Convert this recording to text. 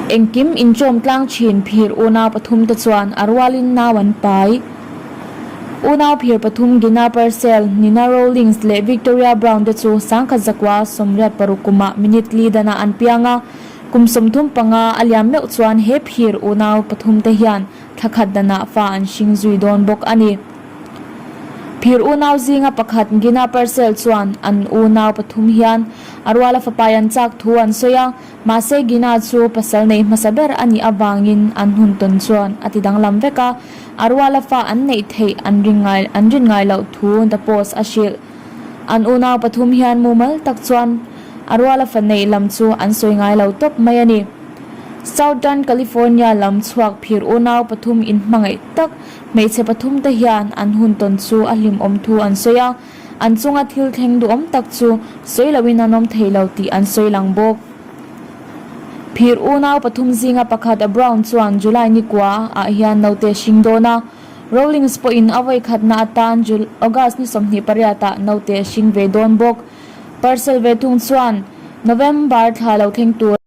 Engkim inchawm tlang thin phir unau pathumte chuan a rualin nau an pai. Unau phir pathum Gina Purcell, Nina Rawlings leh Victoria Brown te chu 1986 kumah minute li danah an piang a, kum 35 a liam meuh chuan he phir unau pathumte hian thla khat danah fa an hring zui dawn bawk a ni. Phir unau zinga pakhat Gina Purcell chuan an unau pathum hian a ruala fapai an chak thu an sawi a, Mahse Gina chu pasal nei hmasa ber a nih avangin an hun tawn chuan a ti danglam vek a, a ruala fa an neih theih an ring ngai an rin ngai loh thu The Post a hrilh. An unau pathum hian mumal tak chuan a ruala fa neih lam chu an sawi ngai lo tawp mai a ni. Southern California lam chhuak phir unau pathum inhmangaih tak hmeichhe pathum te hian an hun tawn chu a hlimawm thu an sawi a, An chunga thil thleng duhawm tak chu sawi loin an awm thei lo tih an sawi lang bawk. Phir unau pathum zinga pakhat Brown chuan July ni kua ah hian naute hring dawn a, Rawlings pawhin a vawi khatna atan August ni 28 ah naute hring ve dawn bawk. Purcell ve thung chuan November thla lo thleng tur.